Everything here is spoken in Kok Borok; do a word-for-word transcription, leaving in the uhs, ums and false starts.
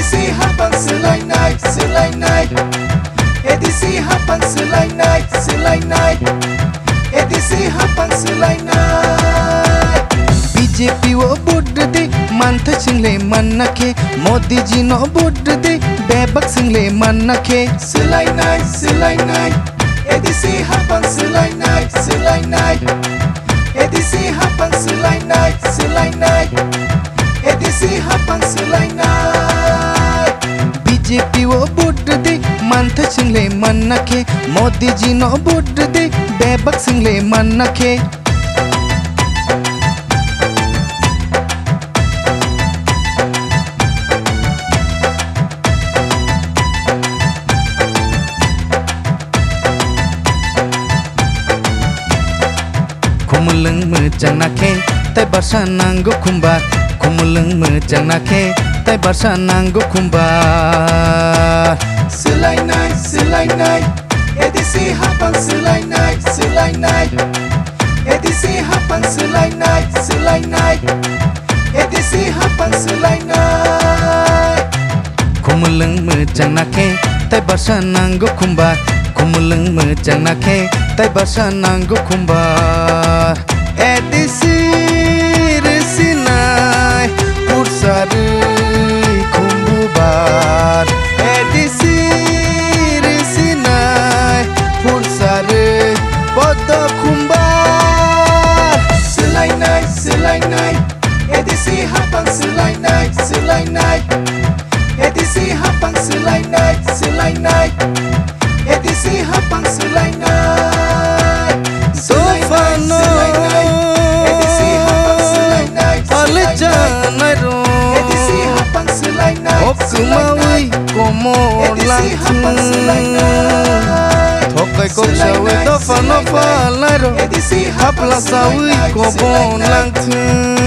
A D C hapang swlainai, swlainai. A D C hapang swlainai, swlainai. A D C hapang swlainai. B J P o vote rwdi, manthai swngle manna khe. Modi ji no vote rwdi, bebak swngle manna khe. Swlainai, swlainai. A D C hapang swlainai, swlainai. A D C hapang swlainai, swlainai. A D C hapang swlainai. B J P o vote rwdi, manthai swngle manna khe. Modi ji no vote rwdi, bebak swngle manna khe. Khumulwng mwchang na khe, tai barsa nango khumbar. Khumulwng mwchang na khe, tai barsa nango khumbar. Swlainai, swlainai, A D C hapang swlainai, swlainai. A D C hapang swlainai, swlainai. A D C hapang swlainai. Khumulwng mwchang na khe, tai barsa nango khumbar. Khumulwng mwchang na khe, tai barsa nango khumbar. A D C rwsinai, pursa rwi khumbubar. A D C rwsinai, pursa rwi podo khumbar. Swlainai, swlainai, A D C hapang swlainai, swlainai. A D C hapang swlainai, swlainai. A D C hapang swlainai. Swlainai, swlainai. A D C hapang swlainai, swlainai. Swlainai rok. A D C hapang swlainai, swlainai. Kwmawi komor langthung. Thokai kok sawi dopha no phalnai rok. Hapla sawi kobon langthung.